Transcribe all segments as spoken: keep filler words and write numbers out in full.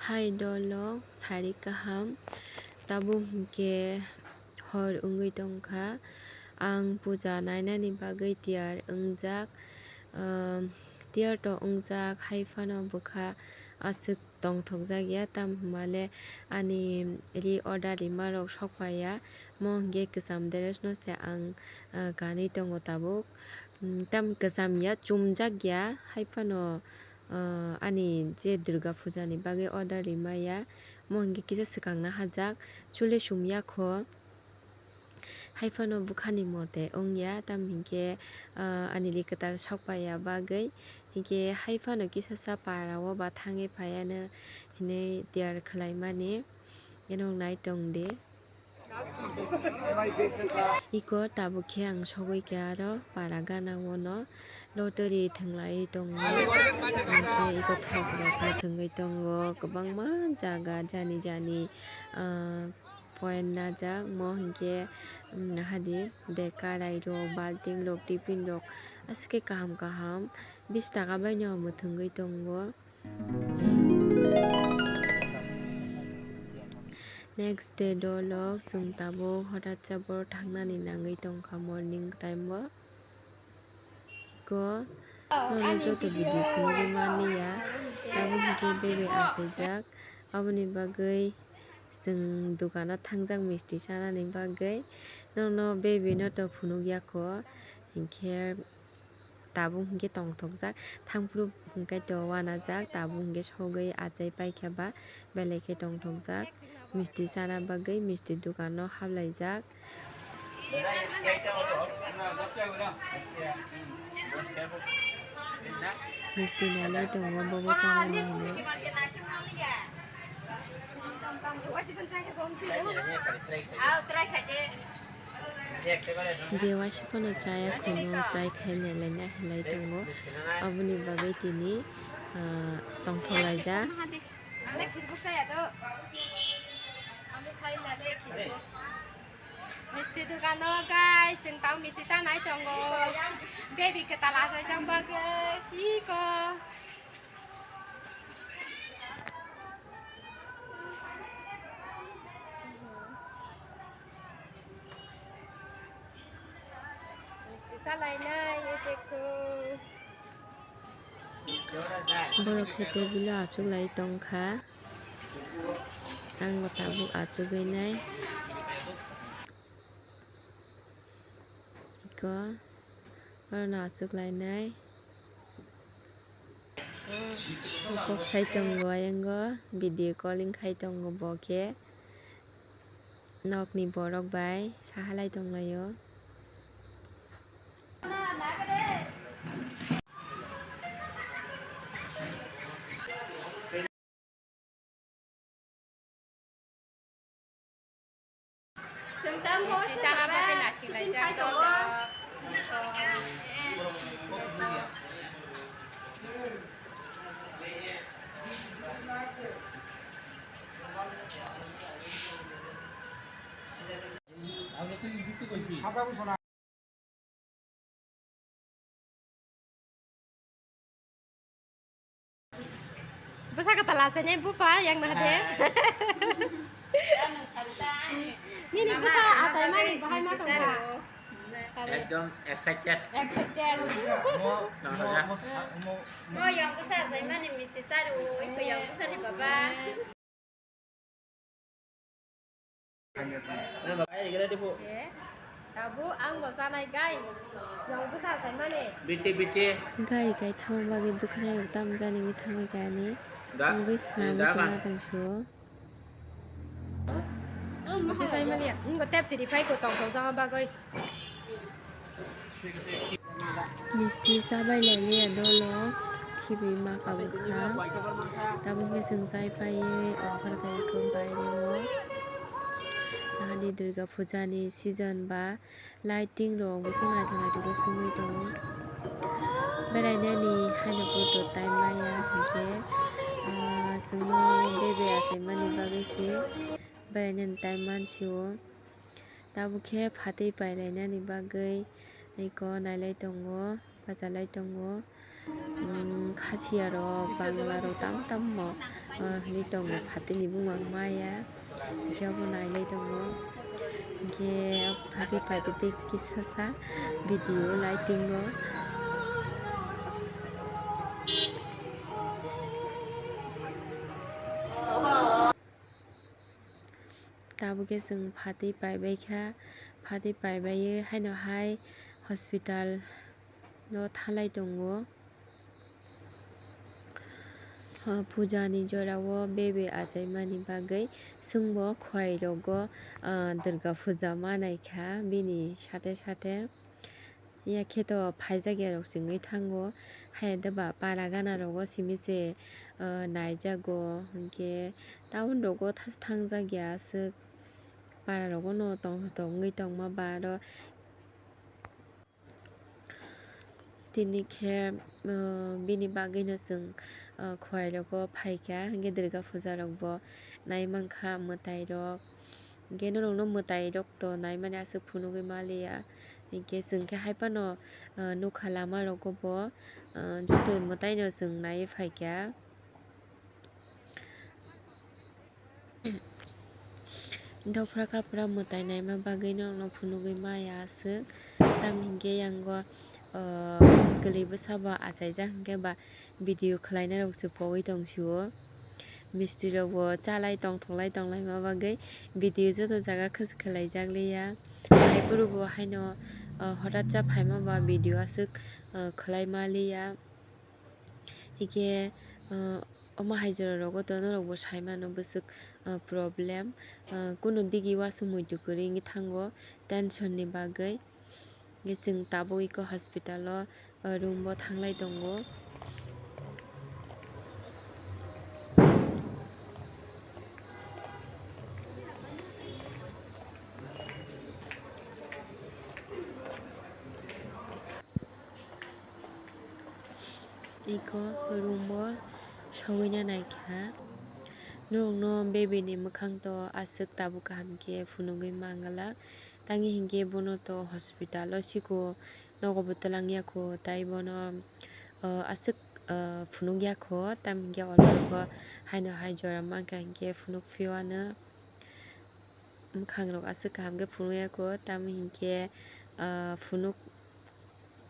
Hai dolok sari kaham, tabuk hinkhe hor wngwi tongkha. Ang puja nainani bagwi tiyar wngjak. Ehm, tiyar to wngjak, hai phano bwkha aswk tongthokjak ya, tamo hwnmale ani ri order rima rok sokpaiya. Mo hinkhe kwcham dress no se ang, ah, kanwi tongo tabuk. Umm, tamo kwcham ya, chumjak ya, hai phano, ah, ani je Durga puja ni bagwi order rima ya, mo hinkhe kisa swkang na hajak, chule sum ya kho. Hai phano bwkhani mote wng ya, tamo hinkhe, ah, ani ri kwtal sokpaiya bagwi, hinkhe hai phano kisa sa para o ba thangwi phaiya no hinwi tiyar khlai mani, eno nai tong di. Iko tabuk khe ang sogwi kha aro para gana o no lottery thwnglai tongo, hinkhe iko thok rok no thwngwi tongo, kwbangma jaga jani jani, ah, point najak, mo hinkhe, um, hadi bekarai rok, balting rok, tiffin rok, aswk khe kaham kaham bish taka bai no mwthwngwi tongo. Next day dolok chwng tabuk hotatsa boro thangnani nangwi tongkha morning time o. Ko nono joto video phunugwi mani ya, tabuk hinkhe bebe achaijak, aboni bagwi chwng dukano thangjak misti chanani bagwi. Nono bebe no to phunukya kho, hinkhe tabuk hinkhe tongthokjak, thangphuru hinkhe to uanajak, tabuk hinkhe sogwi achai paikha ba belai khe tongthokjak. Misti chana bagwi misti dukano hablaijak. Misti nalai tongo, bobo chanani hwnwi. Je waisa phano chaya kheno chai khai nailai na hinlai tongo. Aboni bagwi tini, ah, tongthok laijak. Misti dukano guys, chwng tang misti chanai tongo. Baby kwtal achaijak bagwi iko. Misti chalainai, ye dekho. Borok khe tebilo achuklai tongkha. Ang bo tabuk achugwi nai. Iko, orono achuklainai. Kok sai tongo ayango, video calling khai tongo bo khe. Nokni borok bai sahalai tonglaio. Misti chana bagwi nachiklaijak dol dol. Bwsa kwtal achainai bupha yang naha de. Nini bwsa achaimani bahai ma tongo? Ekdom excited. Excited. Mo, mo, mo, mo, mo yang bwsa achaimani misti charu, iko yang bwsani baba. Tabuk ang bo chanai, guys. Yang bwsa chaimani. Gari kai thangma bagwi bwkhwnai rok tam jani wngwi thangwi kha ani. Wngwi swnamwi swnamwi tong suo. Ang bo chaimani. Ang bo tep siri phai ko tong tong jama bagwi. Misti chabai lailiya dolo, khibwi ma kabukha. Tabuk khe chwng chai paiwi ongkhor khe eko bairego. Ahadi Durga puja ni season ba lighting rok bwswk naithok naithok khe chwngwi tongo. Berainani haino photo time maya hinkhe, ah, chwngno bebe achaimani bagwi se berainani time mansio. Tabuk khe phatwi pailainani bagwi eko nailai tongo, bachalai tongo. Umm, Asiya rok, Bangla rok tam tam mo, ah, hinwi tongo, phatini bumang maya, hingke obo nailai tongo, hingke phatwi paitwi tei kisa sa video lighting o. Tabuk khe chwng phatwi paibai kha, phatwi paibai haino hai hospital no thalai tongo. Ah, puja ni jora o bebe achaimani bagwi chwngbo khwlai rogo, ah, Durga puja manai kha bini sate sate. Ya khe to phaijak ya rok chwngwi thango. Hai da ba para gana rogo simi se, ah, naijago, hinkhe town rogo thas thangjak ya aswk. Para rogo no tong tong wngwi tongma ba aro. Tini khe, ah, bini bagwi no chwng, ah, khwlai rogo phaikha, hinkhe Durga puja rok bo nai mankha mwtai rok. Hinkhe norokno mwtai rok to naimani aswk phunugwi maliya. Hinkhe chwng khe hai phano, ah, nukha lama rogo bo, ah, joto mwtaino chwng naiwi phaikha. Dophra kaphra mwtai naima bagwi norokno phunugwi maya aswk. Tamo hinkhe yango, ah, kwlwi bwsa bo achaijak hinkhe ba video khwlaina rok se pogwi tong sio. Mistri rok bo chalai tongthoklai tonglaima bagwi video joto jaga khwlai jak liya. Haiphuru bo haino, ah, hotat cha phaima ba video aswk, ah, khwlai maliya. Hikhe, ah, omo hai jora rogo to norok bo sai mano bwswk, ah, problem, ah, kunu digi uansuk muitu kwrwi wngwi thango tension ni bagwi. Hingke chwng tabuk eko hospital o, o room o thanglai tongo. Eko room o sogwina naikha. Norokno baby ni mwkhang to aswk tabuk kaham khe phunugwi manglak. Tangwi hinkhe bono to hospital o siko nogo bo twlang ya kho, tai bono, o, aswk, o, phunuk ya kho, tamo hinkhe olo bo haino hai jora mankha hinkhe phunuk phiyano. Mwkhang rok aswk kaham khe phunuk ya kho, tamo hinkhe, o, phunuk,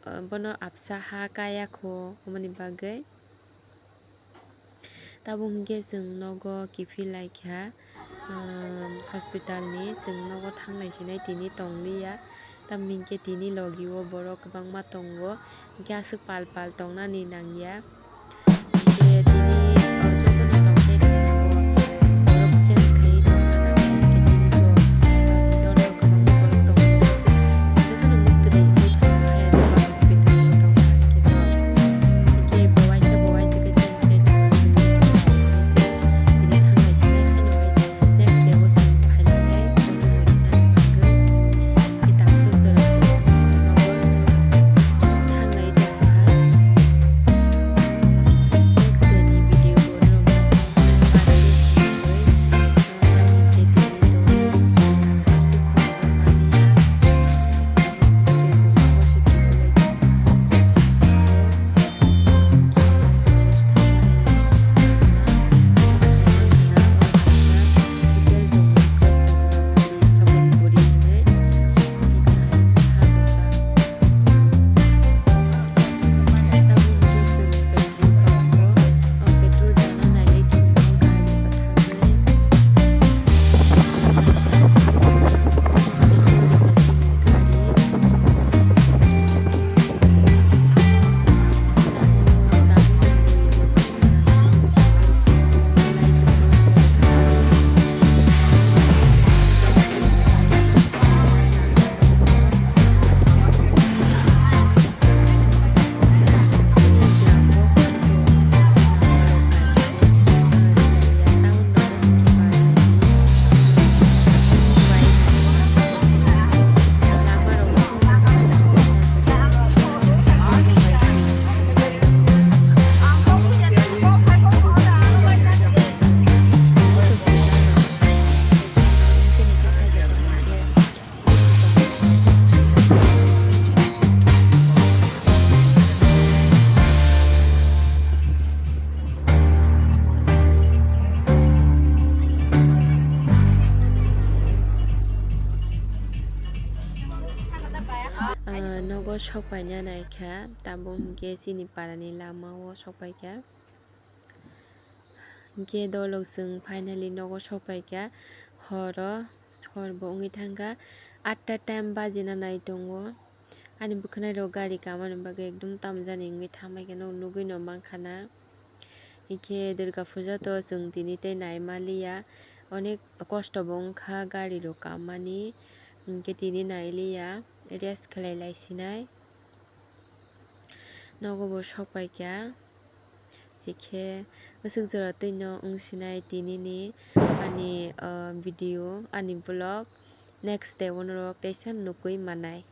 o, bono absa ha kaya kho, omoni bagwi. Tabuk hinkhe chwng nogo kiphil laikha, um, hospital ni, chwng nogo thanglai sinai tini tongliya, tamni hinkhe tini logi o borok kwbangma tongo, hinkhe aswk pal pal tongnani nangya, hinkhe tini, uh, jotono tongthai khe nogo borok change khaiwi rwkha, hinkhe tini to, uh, nogo kwbangma borok tongo, jotono muktrwi wngwi thango, hospital o tongkha hinkhe to. Hinkhe bo waisa bo waisa khe change khe tongkha, tini thanglai sinai haino hai next day o chwng phailainai, jotono rinani bagwi. Hinkhe tamo jora chwng nogo thanglai tongkha. O sokpaina naikha, tabuk hinkhe chini parani lamao sokpaikha. Hinkhe dolok chwng finally nogo sokpaikha. Horo, horbo wngwi thangkha, atta time bajina nai tongo. Ani bwkhwnairok gari kamani bagwi ekdum tamjani wngwi thangbaikha, nok nugwino mankhana. Hinkhe Durga Puja to chwng tini tei naima liya, onek kosto bo wngkha gari rok kammani, hinkhe tini nailiya, rest khlai laisinai. Nogo bo sokpaikha, hinkhe aswk jora twino wngsinai tinini ani, ah, video, ani vlog, next day o norok teisa nukwi mannai.